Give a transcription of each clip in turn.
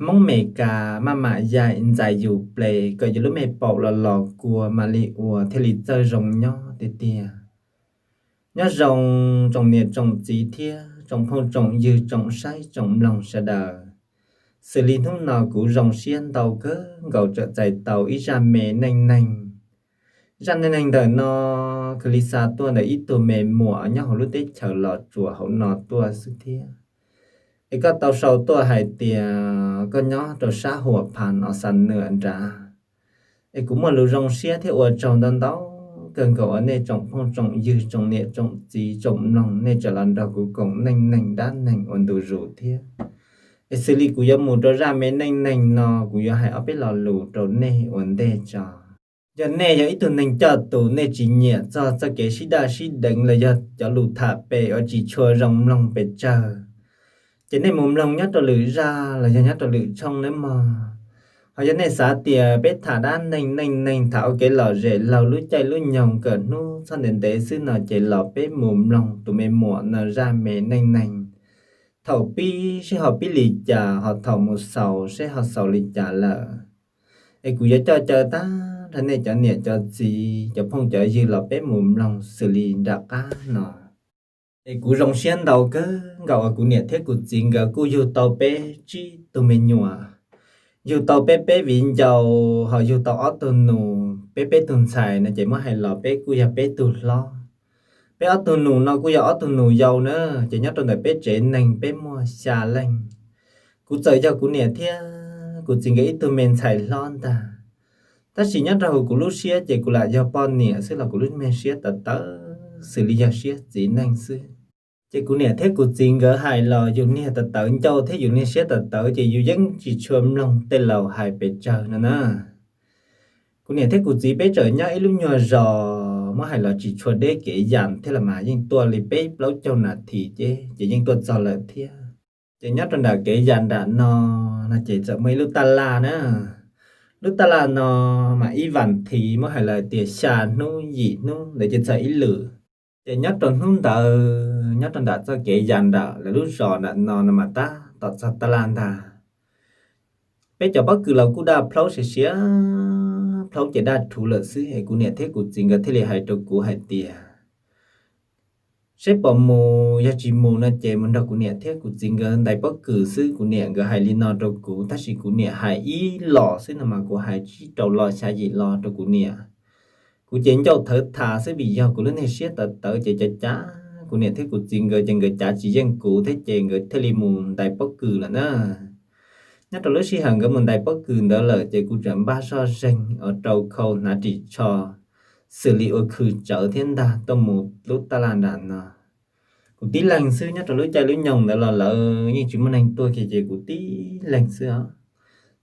Hmoob Mes Kas maj mam yaim ntxais yus ples kom yus lub me paum los los kua mam li ua thiaj li txawj zoo nyob tiag tiag. Nyob zoo tsoom niam tsoom txiv thiab tsoom phooj tsoom ywg tsoom saib tsoom mloog sawv daws. Xws li hnub no kuv zoo siab ntau kawg nkaus txawm txais tau ib zaj me neej neeg. Zaj neej neeg ntawm no kuj li xa tuaj ntawm ib tug me muam nyob hauv lub teb chaws Los Tsuas hauv no tuaj xwb thiab. Es koj tau sau tuaj hais tias koj nyob rau sab Huas Phas Os Xas Nwam nrad. Es kuv muaj lus zoo siab thiab ua tsaug ntau ntau kawg nkaus uas nej tsoom phooj tsoom ywg tsoom niam tsoom txiv tsoom mloog nej tseem los nrog kuv koom neej neeg dab neeg ua ntu zus thiab. Es xws li kuv yuav mus rau zaj me neej neeg no, kuv yuav hais ob peb lo lus rau nej ua ntej tso. Yog nej yog ib tug neeg coj tus nej tsis nyiam txog txoj kev sib daj sib deev los yog cov lus tham pem uas tsis tshua zoo mloog pes tsawg, ces nej mus mloog nyob rau lwm zaj los yog nyob rau lwm tshooj nawb mog. Ho yog nej xav tias peb tham dab neeg neej neeg tham ua kev lom zem laug lub caij lub nyoog kawm hnub txhob ntev ntev xwb no ces los peb mus mloog tus me muam no zaj me neej neeg. Thaum pib seb ho pib li cas, ho thaum mus xaus seb ho xaus li cas lawm. Es kuv yuav coj caw tag nrho nej cov niam cov txiv cov phooj cov ywg los peb mus mloog xws li nram qab no. Es kuv zoo siab ntau kawg nkaus uas kuv niam thiab kuv txiv nkawd kuj yug tau peb tsib tug me nyuam, yug tau peb peb viv ncaus ho yug tau ob tug nus, peb peb tug ntxhais no ces muab hais los peb kuj yog peb tug hlob. Peb ob tug nus no kuj yog ob tug nus yau na, ces nyob rau ntawm peb tsev neeg peb muaj xya leej. Kuv txawm yog kuv niam thiab kuv txiv nkawd ib tug me ntxhais hlob ntag. Tab sis nyob rau hauv kuv lub siab ces kuv lam yog poj niam xwb los kuv lub me siab tawv tawv xws li yog siab txiv neej xwb. Ces kuv niam thiab kuv txiv nkawd hais los yus niag tawv tawv ncauj thiab yus niag siab tawv tawv ces yus yeej tsis tshua mloog tej laus hais pes tsawg no na. Kuv niam thiab kuv txiv peb tseem nyob ib lub nyuag zos muab hais los tsis tshua deb kev yas thiab los mas yeej tuaj li peb plaub caug nas this ces ces yeej tuaj txog lawm thiab. Ces nyob rau nram kev yas nram no, no ces txawm muaj ib lub taj laj na. Lub taj laj no mas ib vas thiv muab hais los tias xya hnub yim hnub ntawd ces txog ib lwm. Ces nyob rau hnub ntawd nyob rau nram txoj kev yas nram lawv lub zos nram no no mas tab tom txog taj laj ntag. Peb cov pob kws los kuj daj plhaub siav siav, plhaub ces daj rhuv lawm xwb es kuv niam thiab kuv txiv nkawd thiaj li hais rau kuv hais tias seb pom mus, yog tsis mus no ces mus nrog kuv niam thiab kuv txiv nkawd ntais pob kws xwb. Kuv niam nkawd hais li no rau kuv tab sis kuv niam hais ib los xwb no mas kuv hais tsib rau los xya yim los rau kuv niam. Kuv ces ncauj thawv thas xwb vim yog kuv lub niag siab tawv tawv ces cav cav kuv niam thiab kuv txiv nkawd ces nkawd cav tsis yeej kuv thiab ces nkawd thiaj li mus ntais pob kws lawm na. Nyob rau lub sij hawm nkawd mus ntais pob kws ntawd lawm ces kuv tseem npaj zoj zeeg ua rau khau hnav ris tsho xws li ua khw tsawv thiab ntag tuaj mus lub taj laj nram no. Kuv tib leeg xwb, nyob rau lub caij lub nyoog ntawd los lawv yeej tsis muaj neeg tuaj kiag ces kuv tib leeg xwb os.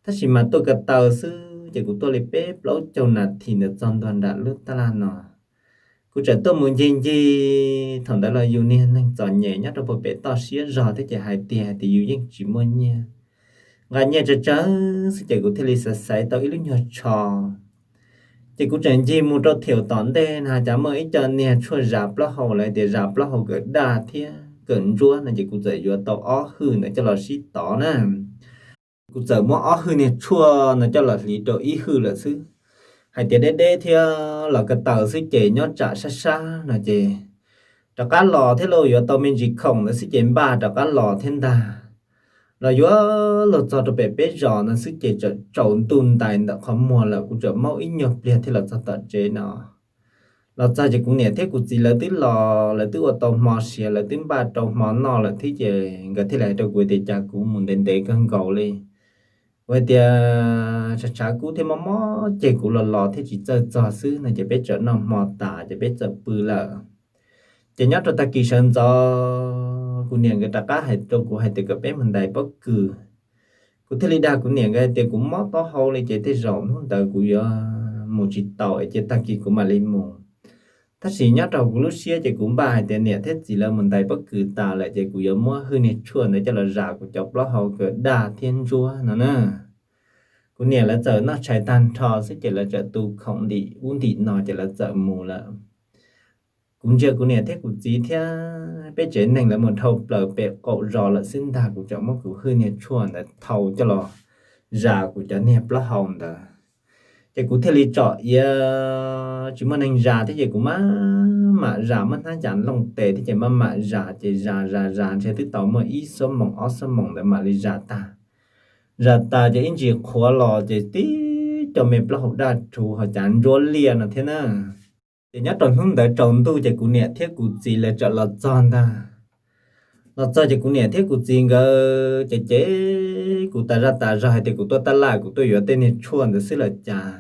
Tab sis mas tuaj ko taw xwb ces kuv tuaj li peb plaub caug nas this ntawd txog ntua nram lub taj laj no. Kuv tseem tuaj mus ncig ncig, thaum ntawd los yus niag neeg txom nyem nyob rau puag pem toj siab zog thiab ces hais tiag hais tias yus yeej tsis muaj nyiaj. Nqa nyiaj tsawg tsawg xwb ces kuv thiaj li xaiv xaiv tau ib lub nyuag tsho. Ces kuv tseem ncig mus rau thiaum tom ntej na cas muaj ib co niag tshuaj zas plaub hau, lawv tias zas plaub hau kawm daj thiab kawm ntsuab no ces kuv txawm yuav tau ob hwj ntawd coj los sib tov na. Kuv txawm muab ob hwj niag tshuaj no coj los hliv rau ib hwj lawm xwb, hais tias deb deb thiab los ko taw xwb ces nyob tsam sab sab no ces rov qab los thiab lauj, yuav tau me ntsis khoom ntawd xwb ces npaj rov qab los thiab ntag. Los yuav luag txog rau pem peb zos no xwb ces tseem tsaus ntuj ntais ntawm qhov muag lawm, kuv tseem maub ib nyuag pliag thiaj los txog tom tsev no. Los txog ces kuv niam thiab kuv txiv lawv twb los, lawv twb ua tau hmo siav, lawv twb npaj rau hmo noj lawm thiab ces nkawd thiaj li hais rau kuv tias cas kuv mus ntev ntev kawg nkaus li. Kuv hais tias tshav tshav kub thiab mob mob ceg kuv los los thiab tsis txawj txog xwb no ces peb txawm noj hmo tas ces peb txawm pw lawm. Ces nyob rau tag kis sawv ntxov kuv niam nkawd rov qab hais rau kuv hais tias kom peb mus ntais pob kws. Kuv thiaj li dag kuv niam nkawd hais tias kuv mob taub hau li ces tej zaum hnub ntawd kuv yuav mus tsis tau es cia tag kis kuv mam li mus. Tab sis nyob rau kuv lub siab ces kuv npaj hais tias niam thiab txiv lawv mus ntais pob kws tas lawm ces kuv yuav muab hwj niag tshuaj ntawd coj los zas kuv cov plaub hau kawm daj thiab ntsuab no na. Kuv niam lawv txawm noj tshais tag nrho xwb ces lawv txawm tu khoom ntim ub ntim no ces lawv txawm mus lawm. kuv ntsia kuv niam thiab kuv txiv thiab peb tsev neeg lawv mus dhau plaws pem qaum zos lawm xwb ntag, kuv tseem muab kuv hwj niag tshuaj ntawd thau coj los zas kuv cov niag plaub hau ntawd. Ces kuv thiaj li tsom iav tsis muaj neeg zas thiab ces kuv maj mam zas, muab hnab cas looj tes thiab ces maj mam zas, ces zas zas zas ntshe twb tau muaj ib xuab moos ob xuab moos ntawd mam li zas tag. Zas tas ces ib ntsis qhuav los ces tib co me plaub hau daj rhuv ho cav ntsuab liaj no thiab na. Ces nyob rau hnub ntawd tsaus ntuj ces kuv niam thiab kuv txiv lawv txawm los txog ntag. Los txog ces kuv niam thiab kuv txiv nkawd ces cem kuv tas zaj tas zog hais tias kuv tuaj tab laj kuv tuaj yuav tej niag tshuaj ntawd xwb los cas.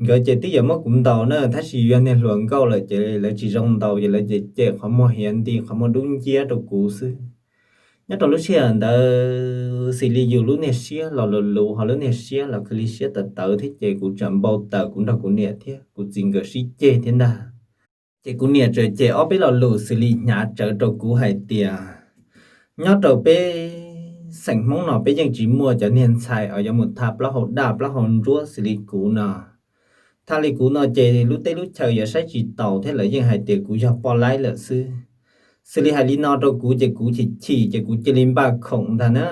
Nkawd ces twb yuav muab kuv ntaus na, tab sis yog niag hluas nkauj lawm ces lawv tsis zoo ntaus ces lawv cem cem qhov muag hiav nti qhov muag dub nciab rau kuv xwb. Nyob rau lub sij hawm ntawd xws li yus lub niag siab los luv luv ho lub niag siab los khwv li siab tawv tawv thiab ces kuv tseem npau taws kuv nrog kuv niam thiab kuv txiv nkawd sib ceg thiab ntag. Ces kuv niam txawm cem ob peb lo lus xws li hnyav tsawv rau kuv hais tias nyob rau peb xeem Hmoob no peb yeej tsis muaj cov niag ntxhais uas yuav mus tha plaub hau daj plaub hau ntsuab xws li kuv no. Tha li kuv no ces lub teb lub chaw yuav saib tsis taus thiab lawv yeej hais tias kuv yog poj laib lawm xwb. Xws li hais li no rau kuv ces kuv chim chim ces kuv cia li npaj khoom ntag na.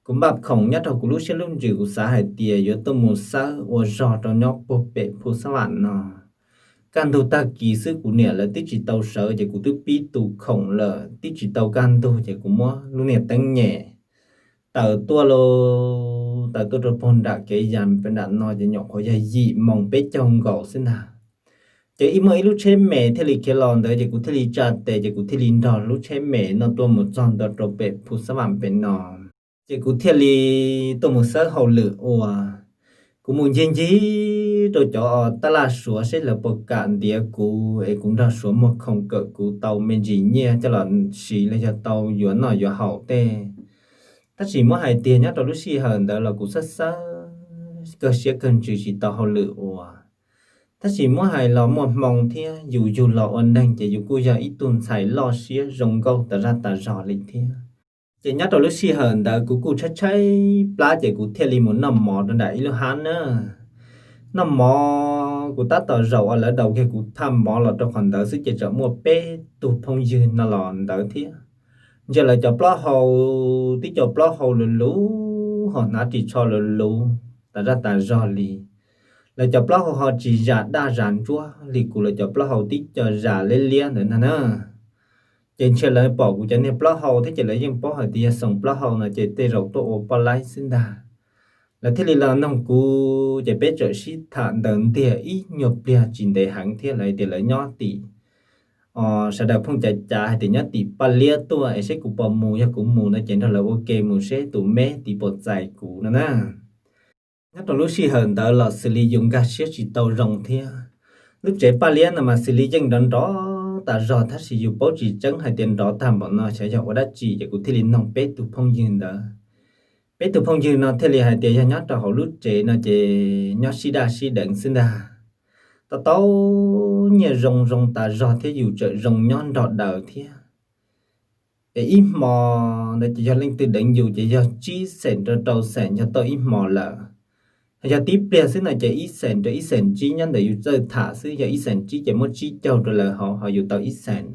Kuv npaj khoom nyob rau kuv lub siab lub ntsws kuv xav hais tias yuav tuaj mus xawb ua zog rau nyob puag pem Phu Xab Vam no. Kaj ntug tag kis xwb kuv niam lawv twb tsis tau sawv ces kuv twb pib tu khoom lawm, twb tsis tau kaj ntug ces kuv muab lub niag teeb nyem taws tuaj lauj, taws tuaj rau puag nram kev yas pem nram no ces nyuam qhuav yog yim moos peb caug nkaus xwb ntag. Ces ib muaj ib lub tsheb me thiaj li khiav los ntawd ces kuv thiaj li tsa tes ces kuv thiaj li nrog lub tsheb me no tuaj mus txog nto rau pem Phu Xab Vam pem no. Ces kuv thiaj li tuaj mus xawb hauj lwm ua. Kuv mus ncig ncig rau cov tab laj Suav seb lawv puas kam ntiav kuv es kuv nrog Suav muag khoom kawm kuv tau me ntsis nyiaj coj los siv los yog tau yuav noj yuav haus tej. Tab sis muab hais tias nyob rau lub sij hawm ntawd los kuv xab xab kawg siab kawg ntsws tsis tau hauj lwm ua. Tab sis muab hais los muaj hmoo thiab yus yug los ua neeg ces yus kuj yog ib tug ntxhais loj siab zoo nkauj tas zaj tas zog li thiab. Ces nyob rau lub sij hawm ntawd kuv kuj tshaib tshaib plab ces kuv thiaj li mus noj mov rau nram ib lub hab na. Noj mov kuv tab tom zaum uas lawv daus kiag kuv thaj mov los rau qhov ntawd xwb ces tseem muaj peb tug phooj ywg no los ntawd thiab. Ntsia lawv cov plaub hau, tib co plaub hau luv luv ho hnav ris tsho luv luv tas zaj tas zog li. Lawv cov plaub hau ho tsis zas daj zas ntsuab li kuv lawv cov plaub hau tib co zas liab liab ntawd ntag na. Ces ntshe lawv pom kuv cov niag plaub hau thiab ces lawv yeej paub hais tias yog xoom plaub hau no ces tej zaum tuaj ua poj laib xwb ntag. Lawv thiaj li los noog kuv ces peb txawm sib tham ntaws ntiag ib nyuag pliag tsis ntev heev thiab lawv tias lawv nyob tim, sawv daws phooj cav cav hais tias nyob tim Paj Liab tuaj es seb kuv puas mus, yog kuv mus no ces nrog lawv ua ke mus seb tus me tiv puas txais kuv no na. Nyob rau lub sij hawm ntawd los xws li yus nkag siab tsis tau zoo thiab. Lub tsev Paj Liab no mas xws li yeej nrov nrov tas zog tab sis yus paub tsis tseeb hais tias nrov tag npaum no xyov yog ua dab tsi ces kuv thiaj li noog peb tug phooj ywg ntawd. Peb tug phooj ywg no thiaj li hais tias yog nyob rau hauv lub tsev no ces nyob sib daj sib deev xwb ntag. Tau tau nyiaj zoo zoo tas zog thiab yus tseem zoo nyob nrog daws thiab. Es ib hmo ntawd ces yog leej twg deev yus ces yog tsib xees rau rau xees yog tau ib hmo lawm. Yog tib pliag xwb no ces ib xees rau ib xees tsib nyob ntawm yus txawj tham xwb, yog ib xees tsib ces muab tsib caug rau lawv hauv ho yus tau ib xees.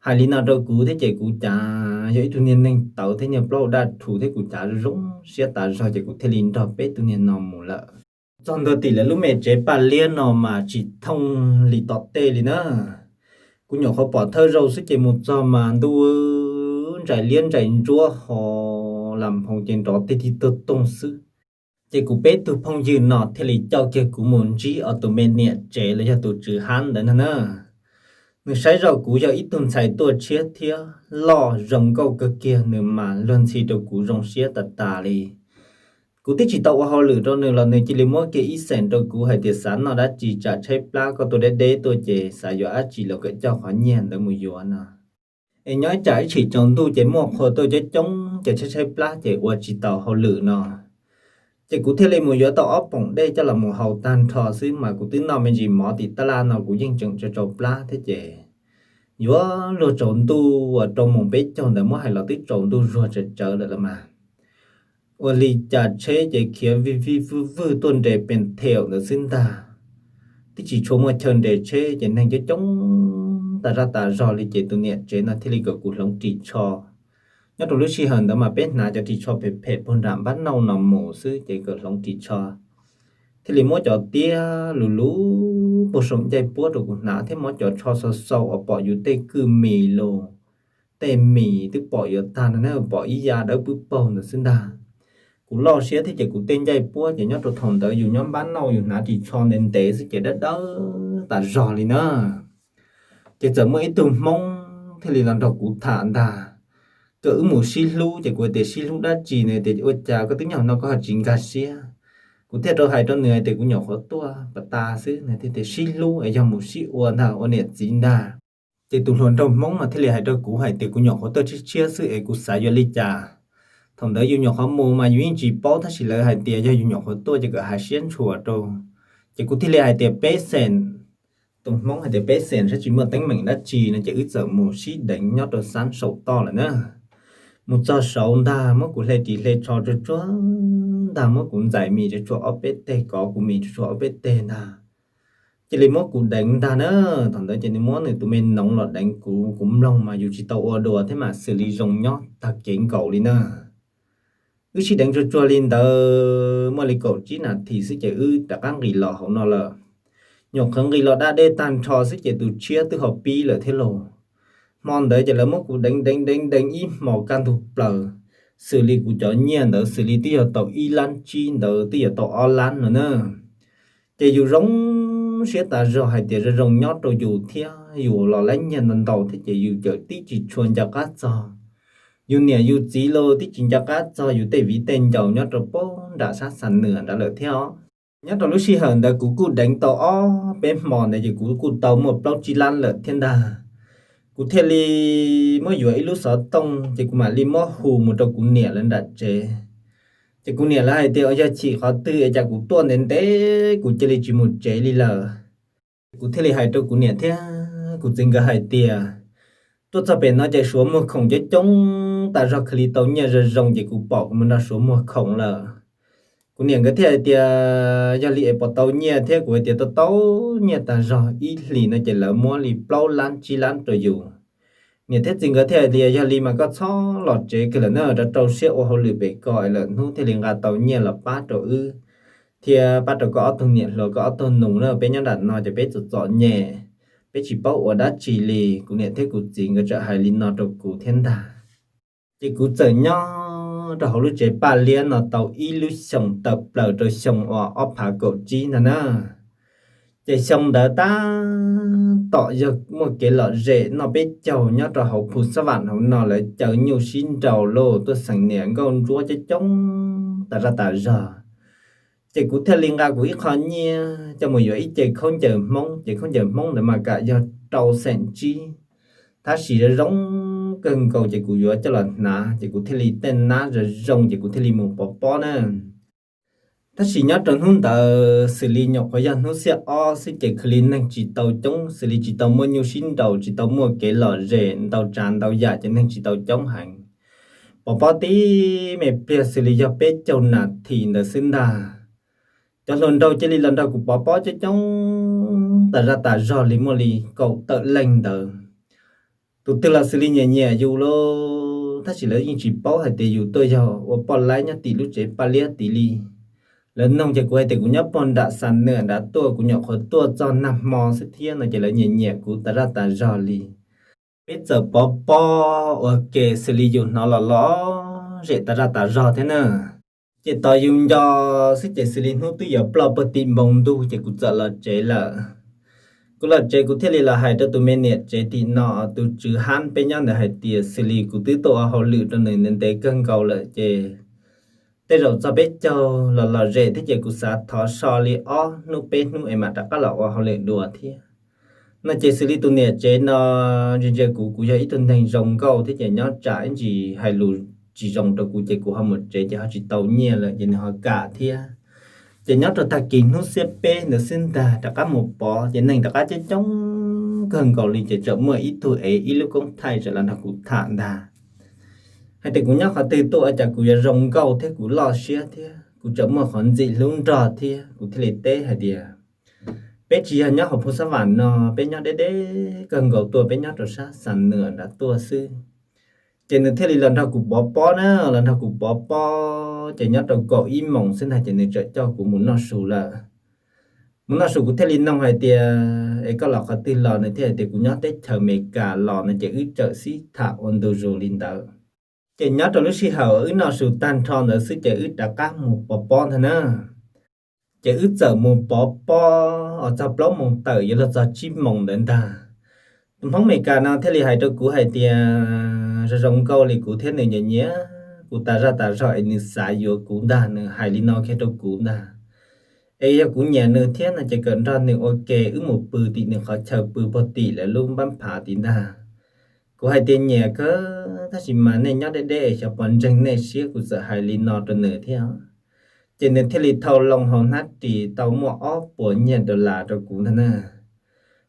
Hais li no rau kuv thiab ces kuv cas yog ib tug niag neeg tawv thiab niag plaub hau daj rhuv thiab kuv cas zoo siab tas zog ces kuv thiaj li nrog peb tug niag no mus lawm. Txog ntua tim lawv lub me tsev Paj Liab no mas tsis thooj li tom tej li na. Kuv nyuam qhuav pom thawj zaug xwb ces mus txog mas ntuj, ntsais liab ntsais ntsuab ho las phoov ces nrov tig tig toog toog xwb. Ces kuv peb tug phooj ywg no thiaj li coj kiag kuv mus ntsib ob tus me niam tsev los yog tus tswv hab ntawd no na. Nws saib zoj kuv yog ib tug ntxhais tuaj tshiab thiab loj zoo nkauj kawg kiag, nws mas luag ntxhi rau kuv zoo siab tas tas li. Kuv twb tsis tau ua hauj lwm rau nws los nws cia li muab kiag ib xees rau kuv hais tias xav noj dab tsi tsam tshaib plab koj tuaj deb deb tuaj ces xav yuav dab tsi los kawm coj qhov nyiaj ntawd mus yuav no. Es nyob ib tsam ib tshim tsaus ntuj ces muaj qhua tuaj coob coob ces tshaib tshaib plab ces ua tsis tau hauj lwm no. Ces kuv thiaj li mus yuav tau ob poom dej coj los mus haus tag nrho xwb mas kuv twb noj me ntsis mov tim tab laj no kuv yeej tseem tsaus tsaus plab thiab ces yuav luag tsaus ntuj uas rau moos peb caug ntawd muab hais los twb tsaus ntuj zuag tsawv tsawv lawm los mas. Ua li cas tsheb ces khiav vij vij vwj vwj tuaj nres pes theum ntawd xwb ntag. Twb tsis tshua muaj chaw nres tsheb ces neeg coob coob tas zaj tas zog li ces tus niam tsev no thiaj li kom kuv hloov ris tsho. Nyob rau lub sij hawm ntawd mas peb hnav cov ris tsho phem phem puag nram npab nauj no mus xwb ces kom hloov ris tsho. Thiaj li muab cov tiab lus lus puag saum ncaij puab rau kuv hnav thiab muab cov tsho xau xau uas pom yus tej kwj mis los, tej mis twb pom yuav tag no na, pom ib ya dawb pwb paug ntawd xwb ntag. Kuv loj siab thiab ces kuv tej ncaij puab ces nyob rau thaum ntawd yus nyob npab nauj yus hnav ris tsho ntev ntev xwb ces dawb dawb tas zog li na. Ces txawm muaj ib tug Hmoob thiaj li los nrog kuv tham ntag, kom wb mus sib hlub ces kuv tias sib hlub dab tsi ne, tias ua cas koj twb nyob no koj ho tsis nkag siab. Kuv thiaj rau hais rau nws tias kuv nyuam qhuav tuaj pas tas xwb, nws thiaj tias sib hlub es yog mus sib ua ntag, ua niam txiv ntag. Ces tus hluas nraug Hmoob no thiaj li hais rau kuv hais tias kuv nyuam qhuav tuaj tshiab tshiab xwb es kuv xav yuav li cas. Thaum ntawd yus nyuam qhuav mus mas yus yeej tsis paub, tab sis lawv hais tias yog yus nyuam qhuav tuaj ces kom hais siab ntshua rau. Ces kuv thiaj li hais tias peb xees, tus Hmoob hais tias peb xees saib tsis muaj teeb meem dab tsi no ces wb txawm mus sib deev nyob rau xab saum toj lawm na. Mus txog saud ntag muab kuv hle ris hle tsho tsuag tsuag ntag, muab kuv ntxais mis tsuag tsuag ob peb teg, kov kuv mis tsuag tsuag ob peb teg ntag. Cia li muab kuv deev ntag na. Thaum ntawd ces nws muab nws tus me noov los deev kuv, kuv mloog mas yus tsis tau ua dua thiab mas xws li zoo nyob tag kev nkaus li na. Wb sib deev tsuag tsuag li ntawd muaj li kaum tsib nas this xwb ces wb rov qab nqis los hauv no lawm. Nyuam qhuav nqis los da dej tag nrho xwb ces tus tshiab twb ho pib lawm thiab lauj. Hmo ntawd ces lawv muab kuv deev deev deev deev ib hmos kaj ntug plaws, xws li kuv cov nyiaj ntawd xws li twb yog tau ib lab tsib ntawd twb yuav tau ob lab no na. Ces yus zoo siab tas zog hais tias zoo zoo nyob rau yus thiab yus los lab nyiaj ntau ntau thiab ces yus cawm tib tsis tshua nco qab txog yus niam yus txiv los tib tsis nco qab txog yus tej viv tej ncaus nyob rau pem nram sab Xam Nwam nrad lawm thiab os. Nyob rau lub sij hawm ntawd kuv kuj deev tau ob peb hmo ntawd ces kuv kuj tau muaj plaub tsib lab lawm thiab ntag. Kuv thiaj li muab yuav ib lub xov tooj ces kuv mam li muab hu mus rau kuv niam lawv nram tsev. Ces kuv niam lawv hais tias yog chim qhov twg es cas kuv tuaj ntev ntev kuv cia li tsis mus tsev li lawm. Kuv thiaj li hais rau kuv niam thiab kuv txiv nkawd hais tias tuaj txog pem no ces suav muag khoom coob coob tas zog, khwv li tau nyiaj zoo zoo ces kuv pom kuv mus nrog suav muag khoom lawm. Kuv niam nkawd thiaj hais tias yog li es puas tau nyiaj thiab, kuv hais tias tau tau nyiaj tas zog, ib hlis no ces lawv muab li plaub lab tsib lab rau yus. Niam thiab txiv nkawd thiaj hais tias yog li mas koj txhob los tsev kiag lawm na, rau rau siab ua hauj lwm pem ko es lwm hnub thiaj li nqa tau nyiaj los pab rau wb thiab pab rau koj ob tug niam hluas koj ob tug nus na, peb nyob nram no ces peb txom txom nyem, peb tsis paub ua dab tsi li. Kuv niam thiab kuv txiv nkawd txawm hais li no rau kuv thiab ntag. Ces kuv txawm nyob rau hauv lub tsev paj liab no tau ib lub xyoos tawm plaws rau xyoo uas ob phav kaum tsib ntag na. Ces xyoo ntawd tab tom yog muaj kev lom zem noj peb caug nyob rau hauv Phu Xab Vam hauv no, lawv caw nyuj sib nraus los tuaj xeem niam nkauj ntsuab coob coob tas zaj tas zog. Ces kuv thiaj li nqa kuv ib qho nyiaj coj mus yuav ib ce khaub ncaws Hmoob, ces khaub ncaws Hmoob ntawd mas kam yog rau xeem tsib, tab sis zoo zoo kawg nkaus ces kuv yuav coj los hnav, ces kuv thiaj li tej nab zoo zoo ces kuv thiaj li mus pov pob na. Tab sis nyob rau hnub ntawd xws li nyuam qhuav yog hnub xiab ob xwb ces khwv li neeg tsis tau coob, xws li tsis tau muaj nyuj sib nraus, tsis tau muaj kev lom zem, ntau tsav ntau yam ces neeg tsis tau coob heev. Pov pob tib me pliag xws li yog peb caug nas this ntawd xwb ntag, cov hluas nraug cia li los nrog kuv pov pob coob coob tas zaj tas zog li muaj li kaum tawm leej ntawd. Tus twg los xws li nyiam nyiam yus lauj, tab sis lawv yeej tsis paub hais tias yus tuaj yog ua poj laib nyob tim lub tsev paj liab tid li. Lawv noog ces kuv hais tias kuv nyob puag nram Xam Nwam nrad tuaj, kuv nyuam qhuav tuaj txog nag hmo xwb thiab no ces lawv nyiam nyiam kuv tas zaj tas zog li. Peb txawm pov pob ua ke xws li yus hnov los lom zem tas zaj tas zog thiab na. Ces tos yus nco xwb ces xws li hnub twb yuav ploj puag tim npoo ntuj ces kuv txawm los tsev lawm. Kuv los tsev kuv thiaj li los hais rau tus me niam tsev tim no, tus tswv hab peb nyob ntawd hais tias xws li kuv twb tuaj ua hauj lwm rau nws ntev ntev kawg nkaus lawm ces tej zaum txog peb caug los lom zem thiab ces kuv xav thov so li ob hnub peb hnub es mam rov qab los ua hauj lwm dua thiab no ces xws li tus niam tsev no ntsia ntsia kuv, kuv yog ib tug neeg zoo nkauj thiab ces nyob tsam ib ntsis hais lus tsis zoo rau kuv ces kuv ho mus tsev ces ho tsis tau nyiaj lawm ces nws ho kam thiab. Ces nyob rau tag kis hnub xiab peb ntawd xwb ntag rov qab mus pov ces neeg rov qab coob coob kawg nkaus li ces txawm muaj ib tug ev ib lub koob thaij txawm los nrog kuv tham ntag. Hais tias kuv nyob qhov twg tuaj ua cas kuv yuav zoo nkauj thiab kuv loj siab thiab kuv txawm muaj qhov ntxim hlub nrog thiab, kuv thiaj li teb hais tias Peb tsis yog nyob hauv Phu Xab Vam no, peb nyob deb deb kawg nkaus tuaj, peb nyob rau sab Xam Nuam nrad tuaj xwb. Ces nws thiaj li los nrog kuv pov pob na, los nrog kuv pov pob ces nyob rau kaum ib moos xwb ntag ces nws txawm coj kuv mus noj su lawm. Mus noj su kuv thiaj li nug hais tias, es koj los qhov twg los? Nws thiaj hais tias kuv nyob teb chaws Amelikas los no ces wb txawm sib tham ua ntu zus li ntawd. Ces nyob rau lub sij hawm wb noj su tag nrho ntawd xwb ces wb rov qab mus pov pob ntag na. Ces wb txawm mus pov pob txog plaub moos tawm yuav luag txog tsib moos ntawd ntag. Tus Hmoob Amelikas no thiaj li hais rau kuv hais tias, zoo zoo nkauj li kuv thiab nws nyiam nyiam kuv tas zaj tas zog es nws xav yuav kuv ntag, nws hais li no kiag rau kuv ntag. Es yog kuv nyiam nws thiab no ces kawm nrog nws ua ke wb mus pw tim nws qhov chaw pw puag tim lawv lub npab phav tim ntag. Kuv hais tias nyiam kawg, tab sis mas nej nyob deb deb es xyov puas ntseeg nej siab, kuv txawm hais li no rau nws thiab. Ces nws thiaj li thau loo hauv hnab ris tau muaj ob puas nyiaj dollar rau kuv ntag na.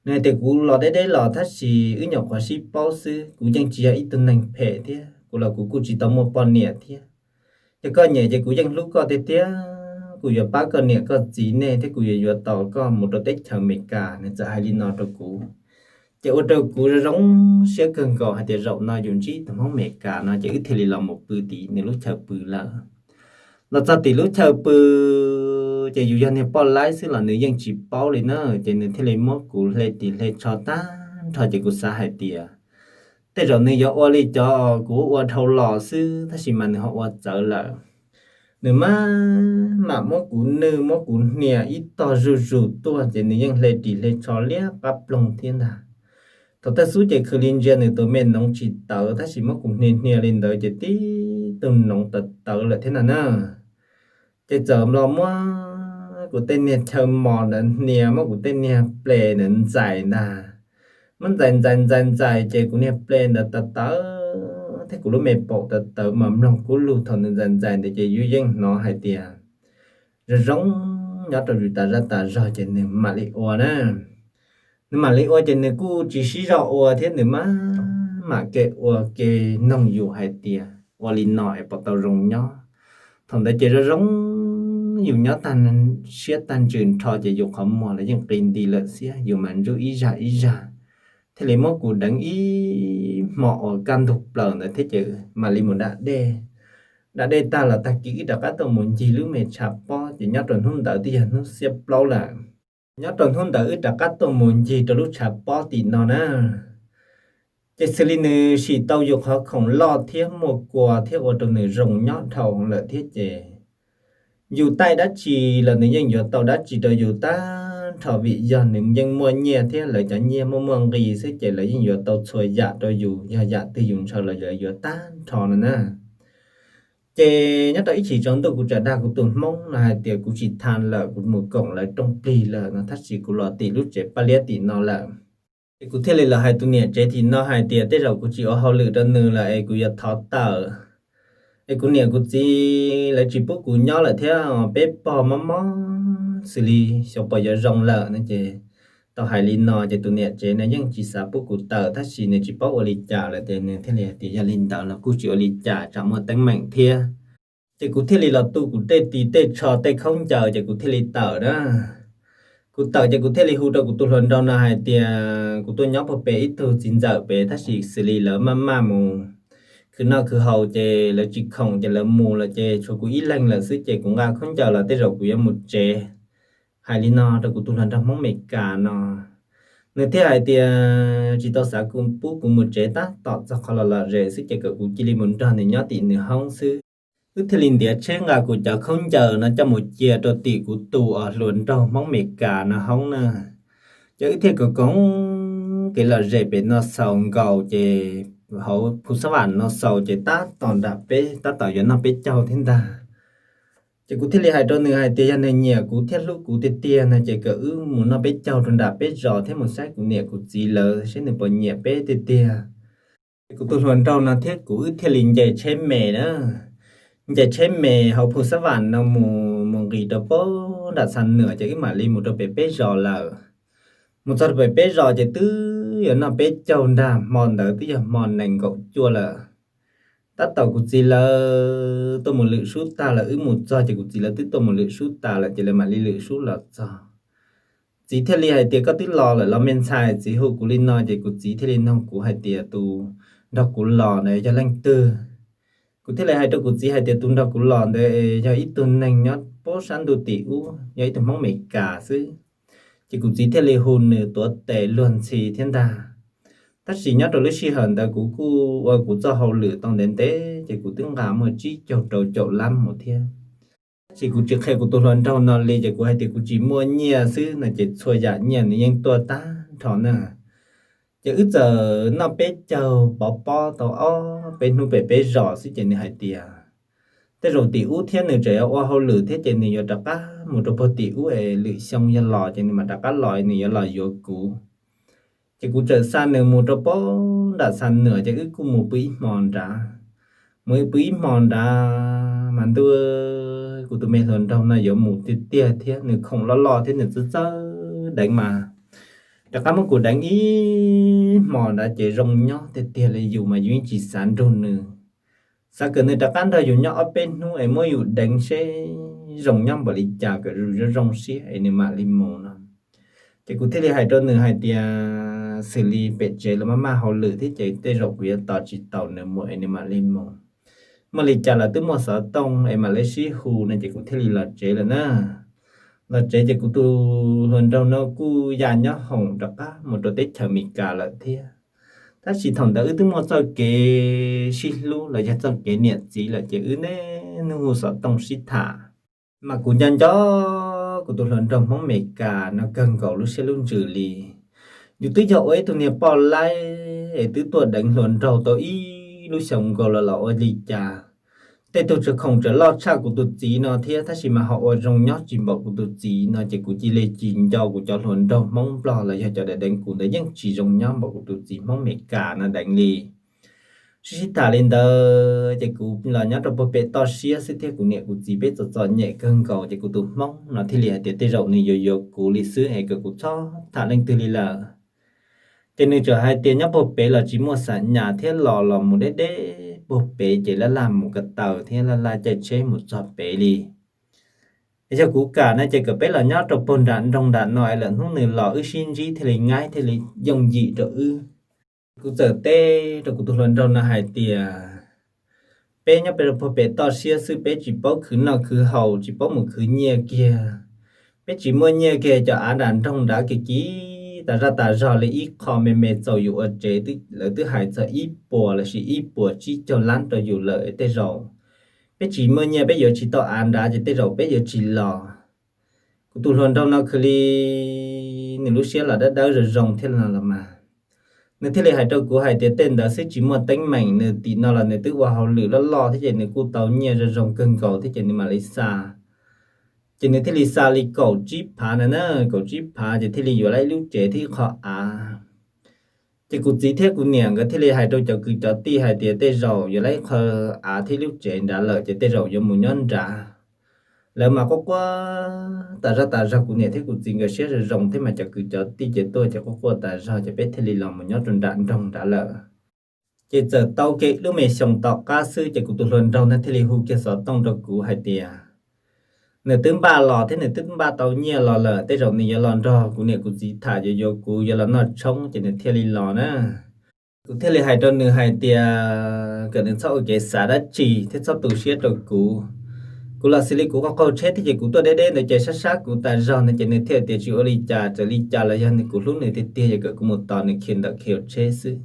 Nws hais tias kuv los deb deb los tab sis wb nyuam qhuav sib paub xwb, kuv yeej tsis yog ib tug neeg phem thiab, kuv los kuv kuj tsis tau muaj poj niam thiab. Yog koj nyiam ces kuv yeej hlub koj tiag tiag, kuv yuav pab koj niam koj txiv nej thiab kuv yuav yuav tau koj mus rau teb chaws Amelikas. Nws txawm hais li no rau kuv. Ces ua rau kuv zoo zoo siab kawg nkaus hais tias zaum no yus ntsib tus Hmoob Amelikas no ces wb thiaj li los mus pw tim nws lub chaw pw lawm. Los txog tim lub chaw pw ces yus yog niag poj laib xwb los nws yeej tsis paub li na, ces nws thiaj li muab kuv hle ris hle tsho tag nrho ces kuv xav hais tias tej zaum nws yuav ua li cov kuv ua dhau los xwb tab sis mas nws ho ua txawv lawm. Nws maj mam muab kuv nwj muab kuv hnia ib tog zuj zus tuaj ces nws yeej hle ris hle tsho liab qab ploog thiab ntag. Thaum tej xub ces khwv li ntsia nws tus me noov tsis tawv tab sis muab kuv hnia hnia li ntawd ces tib tug noov tawv tawv lawm thiab ntag na. Ces txawm los muab kuv tej niag chaw mos ntawd hnia, muab kuv tej niag ples ntawd ntxais ntag. Muab ntxais ntxais ntxais ntxais ces kuv niag ples ntawd tawv tawv thiab kuv lub me paum tawv tawv mas mloog kub lug thaum nws ntxais ntxais ntawd ces yus yeej hnov hais tias zoo zoo nyob rau yus tas zaj tas zog ces nws mam li ua na. Nws mam li ua ces nws kuj tsis sib zog ua thiab, nws maj mam kev ua kev noog yus hais tias ua li no es puas tau zoo nyob. Thaum ntawd ces zoo zoo yus nyob tag siab tag ntsws nrho ces yus qhov muag los yeej qis nti lawm xwb, yus mas ntsuj ib zag ib zag. Thiaj li muab kuv deev ib hmo uas kaj ntug plaws ntawd thiab ces mam li mus da dej. Da dej tag los tag kis wb rov qab tuaj mus ncig lub me tshav pob ces nyob rau hnub ntawd twb yog hnub xiab plaub lawm. Nyob rau hnub ntawd wb rov qab tuaj mus ncig rau lub tshav pob tim no na. Ces xws li nws sim tau yus qhov khoom loj thiab muaj kua thiab ua rau nws zoo nyob dhau lawm thiab ces yus taij dab tsi los nws yeej yuav tau dab tsi rau yus tag nrho vim yog nws yeej muaj nyiaj thiab lawv cov nyiaj muaj muaj nqis xwb ces lawv yeej yuav tau txhua yam rau yus, yog yam twg yus ntshaw los lawv yuav tag nrho no na. Ces nyob rau ib chim tsaus ntuj kuv txawm dag kuv tus hmoob no hais tias kuv tsis tha lawm, kuv mus koom lawv rooj plig lawm no tab sis kuv los tim lub tsev paj liab tim no lawm. Ces kuv thiaj li los hais tus niam tsev tim no hais tias tej zaum kuv tsis ua hauj lwm rau nws lawm es kuv yuav thov tawm, es kuv niam kuv txiv lawv tsis pub kuv nyob lawm thiab, peb pog mob mob xws li xyov puas yuav zoo lawm no ces tau hais li no ces tus niam tsev no yeej tsis xav pub kuv tawm tab sis nws tsis paub ua li cas lawm ces nws thiaj li hais tias yog li ntawd los kuj tsis ua li cas, tsam muaj teeb meem thiab. Ces kuv thiaj li los tu kuv tej ris tej tsho tej khaub ncaws ces kuv thiaj li tawm na. Kuv tawm ces kuv thiaj li hu rau kuv tus hluas nraug no hais tias kuv tuaj nyob puag pem ib tug txiv ntxawm pem tab sis xws li lawv maj maj mus khwv noj khwv haus ces lawv tsis khoom ces lawv mus lawm ces tshuav kuv ib leeg lawm xwb ces kuv nqa khaub ncaws los tej zaum kuv yuav mus tsev. Hais li no rau kuv tus hluas nraug Hmoob Meskas no, nws thiaj hais tias tsis tau xav pub kuv mus tsev, tab tom txog qhov los lom zem xwb ces kom kuv cia li mus nrog nws nyob tim nws hoob xwb. Wb thiaj li ntiav tsheb nqa kuv cov khaub ncaws no coj mus cia rau tim kuv tus hluas nraug Hmoob Meskas no hoob na. Ces wb thiaj koom koom kev lom zem pem no xaus nkaus ces hauv Phu Xab Vam no xaus ces tab tom nram peb, tab tom yuav noj peb caug thiab ntag. Ces kuv thiaj li hais rau nws hais tias yog nws nyiam kuv thiab hlub kuv tiag tiag no ces kom wb mus noj peb caug rau nram peb zos thiab mus saib kuv niam kuv txiv lawv saib nws puas nyiam peb tiag tiag. Ces kuv tus hluas nraug no thiab kuv wb thiaj li nce tsheb me na. Nce tsheb me hauv Phu Xab Vam no mus mus nqis rau pem nram Xa Nuam ces wb mam li mus rau pem peb zos lawm. Mus txog rau pem peb zos ces twb yuav noj peb caug ntag, hmo ntawd twb yog hmo nees nkaum cuaj lawm. Tab tom kuv txiv lawv tuaj mus lwm sub tag lawm, wb mus txog ces kuv txiv lawv twb tuaj mus lwm sub tas lawm ces lawv mam li lwm sub los txog. Txiv thiaj li hais tias, koj twb los lawm los me ntxhais? Txiv hu kuv li no ces kuv txiv thiaj li nug kuv hais tias, tus nrog kuv los ntawd yog leej twg? Kuv thiaj li hais rau kuv txiv hais tias, tus nrog kuv los ntawd yog ib tug neeg nyob puag sab ntuj tim ub, yog ib tug Hmoob Amelikas xwb. Ces kuv txiv thiaj li hu nws tuav tes luag ntxhi thiab ntag. Tab sis nyob rau lub sij hawm ntawd kuv kuj ua kuv txoj hauj lwm tau ntev ntev ces kuv twb nqa muaj tsib caug rau caum lab mus thiab. Tab sis kuv tsis qhia kuv tus hluas nraug no li, ces kuv hais tias kuv tsis muaj nyiaj xwb no ces txhua yam nyiaj nws yeej tuaj tag nrho na. Ces wb txawm noj peb caug pov pob tau ob peb hnub pem peb zos xwb ces nws hais tias tej zaum tim ub thiab nws tseem yuav ua hauj lwm thiab ces nws yuav rov qab mus rau puag tim ub es lwm xyoo yog los ces nws mam rov qab los, nws yuav los yuav kuv. Ces kuv txawm xa nws mus rau puag nram Xa Nwam ces wb kuj mus pw ib hmo nrad. Mus pw ib hmo nrad mas ntuj, kuv tus me hluas nraug no yuav mus tiag tiag thiab, nws khoom loj loj thiab nws txawj txawj deev mas rov qab muab kuv deev ib hmo nrad ces zoo nyob tiag tiag li, yus mas yus yeej tsis xav nrug nws. Xav kom nws rov qab nrog yus nyob ob peb hnub es muab yus deev seb zoo nyob npaum li cas kom yus zoo zoo siab es nws mam li mus no. Ces kuv thiaj li hais rau nws hais tias xws li pem tsev los maj maj hauj lwm thiab ces tej zaum kuv yuav tos tsis taus nws mus es nws mam li mus. Muaj li cas los twb muaj xov tooj es mam li sib hu no ces kuv thiaj li los tsev lawm na. Los tsev ces kuv tus hluas nraug no kuj ya nyob hoom rov qab mus rau teb chaws Amelikas lawm thiab. Tab sis thaum ntawd wb twb muaj txoj kev sib hlub los yog txoj kev niam txiv lawm ces wb niaj hnub hu xov tooj sib tham. Mas kuv nco nco kuv tus hluas nraug Hmoob Amelikas no kawg nkaus lub siab lub ntsws li. Yus twb yog ua ib tug niag poj laib es twb tuaj deev hluas nraug tau ib lub xyoo nkaus los los ua li cas tej tug tseem khoom tseem loj tshaj kuv tus txiv no thiab, tab sis mas ho ua zoo nyob tsis npaum kuv tus txiv no ces kuv cia li tsis nco kuv cov hluas nraug Hmoob Nplog los yog cov deev deev kuv ntawd yeej tsis zoo nyob npaum kuv tus txiv Hmoob Amelikas no deev li. Sib sib tham li ntawd ces kuv los nyob rau puag pem toj siab xwb thiab kuv niam kuv txiv peb txom txom nyem kawg nkaus ces kuv tus Hmoob no thiaj li hais tias tej zaum nws yuav yuav kuv li xwb es kom kuv txhob tham leej twg li lawm. Ces nws txawm hais tias nyob puag pem los tsis muaj xam nyas thiab, los los mus deb deb puag pem ces laj laj mus ko taw thiab laj laj caij tsheb mus txog pem li. Es yog kuv kam no ces kom peb los nyob rau puag nram nroog nram no es lwm hnub nws los wb sib ntsib thiaj li ngaib thiaj li yooj yim rau wb. Kuv txawm teb rau kuv tus hluas nraug no hais tias peb nyob pem rau puag pem toj siab xwb, peb tsis paub khwv noj khwv haus, tsis paub mus khwv nyiaj kiag. Peb tsis muaj nyiaj kiag, cov av nram nroog nrad kiag kiv tas zaj tas zog li ib qho me me txaus yus ua tsev, lawv twb hais txog ib puas lossis ib puas tsib caug lab rau yus lawm tej zaum peb tsis muaj nyiaj peb yuav tsis tau av nrad ces tej zaum peb yuav tsis los. Kuv tus hluas nraug no khwv li nws lub siab los dawb dawb zoo zoo thiab no los mas, nws thiaj li hais rau kuv hais tias tej ntawd xwb tsis muaj teeb meem, nws tim no los nws twb ua hauj lwm loj loj thiab ces nws kuj tau nyiaj zoo zoo kawg nkaus thiab ces nws mam li xa. Ces nws thiaj li xa li kaum tsib phav na na, kaum tsib phav ces thiaj li yuav lawm ib lub tsev thiab ib qho av. Ces kuv txiv thiab kuv niam nkawd thiaj li hais rau cov kwv cov tij hais tias tej zaum yuav lawm ib qho av thiab lub tsev nrad lawm ces tej zaum yuav mus nyob nrad. Lawv mas quaj quaj tas zaj tas zog, kuv niam thiab kuv txiv nkawd siab zoo zoo thiab mas cov kwv cov tij ces tuaj ces quaj quaj tas zog ces peb thiaj li los mus nyob rau nram nroog nrad lawm. Ces txawm tau kiag lub me xyoo tom qab xwb ces kuv tus hluas nraug no thiaj li hu kiag xov tooj rau kuv hais tias nws twb npaj los thiab nws twb npaj tau nyiaj los lawm, tej zaum nws yuav los nrog kuv niam kuv txiv tham yuav yuav kuv yuav los noj tshoob ces nws thiaj li los na. Kuv thiaj li hais rau nws hais tias kom nws txhob ua kev xav dab tsi thiab txhob tu siab rau kuv. Kuv los xws li kuv qaug qaug tsheb thiab ces kuv tuaj deb deb ntawd ces sab sab kuv tas zog no ces nws thiaj tias tsis ua li cas, txawm li cas los yog nws kuv hlub nws tiag tiag ces kom kuv mus tos nws khi ntawm khi tsheb xwb.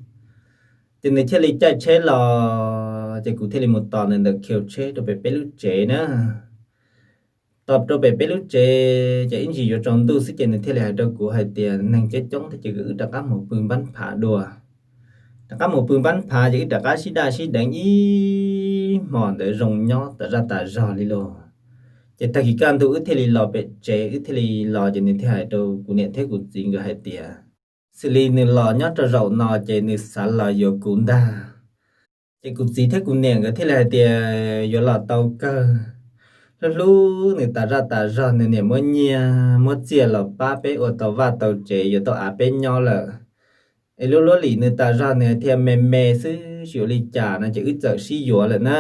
Ces nws thiaj li caij tsheb los ces kuv thiaj li mus tos nws ntawm khi tsheb rau pem peb lub tsev na. Tos rau pem peb lub tsev ces ib ntsis yuav tsaus ntuj xwb ces nws thiaj li hais rau kuv hais tias neeg coob coob thiab ces wb rov qab mus pw npab phav dua. Rov qab mus pw npab phav ces wb rov qab sib daj sib deev ib hmo ntawd zoo nyob tas zaj tas zog li lauj. Ces tag kis kaj ntug wb thiaj li los pem tsev, wb thiaj li los ces nws thiaj hais rau kuv niam thiab kuv txiv nkawd hais tias xws li nws los nyob rau zaum no ces nws xav los yuav kuv ntag. Ces kuv txiv thiab kuv niam nkawd thiaj li hais tias yuav los tau kawg. Hlub hlub nws tas zaj tas zog, nws niam muab nyiaj muab txiaj los pab peb ua tau vaj tau tsev yuav tau av peb nyob lawm. Es luab luab lim nws tas zog nws thiaj me me xwb tsis ua li cas no ces wb txawm sib yuav lawm na.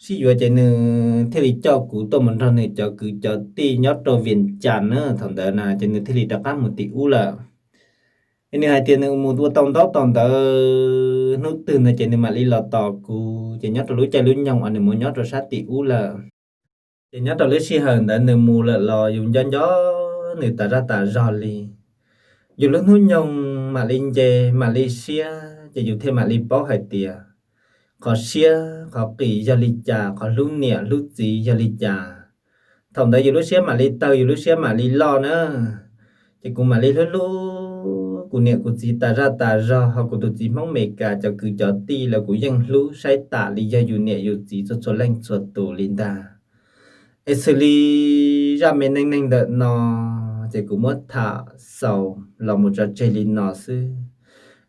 sib yuav ces nws thiaj li coj kuv tuaj mus nrog nws cov kwv cov tij nyob rau Vias Cas na. Thaum ntawd na ces nws thiaj li rov qab mus tim ub lawm. Es nws hais tias nws mus ua tau ntaub tau ntawv hnub twg no ces nws mam li los tos kuv. Ces nyob rau lub caij lub nyoog uas nws mus nyob rau sab tim ub lawm, ces nyob rau lub sij hawm ntawd nws mus lawm los yus nco nco nws tas zaj tas zog li. Yus lub hnub nyoog mam li nce, mam li siab, ces yus thiaj mam li paub hais tias qhov siab qhov qis yog li cas, qhov hlub niam hlub txiv yog li cas. Thaum ntawd yus lub siab mam li tawg, yus lub siab mam li loj na. Ces kuv mam li hlub hlub kuv niam kuv txiv tas zaj tas zog, ho kuv tus txiv Hmoob Amelikas cov kwv cov tij los kuv yeej hlub saib tas li yog yus niam yus txiv txhua txhua leej txhua tus li ntag. Es xws li zaj me neej neeg ntawm no ces kuv muab tham xaus los mus tso tseg li no xwb.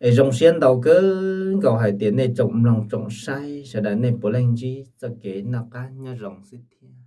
Es zoo siab ntau kawg nkaus hais tias nej tsoom mloog tsoom saib sawv daws nej puav leej ntsib txoj kev noj qab nyob zoo xwb thiab.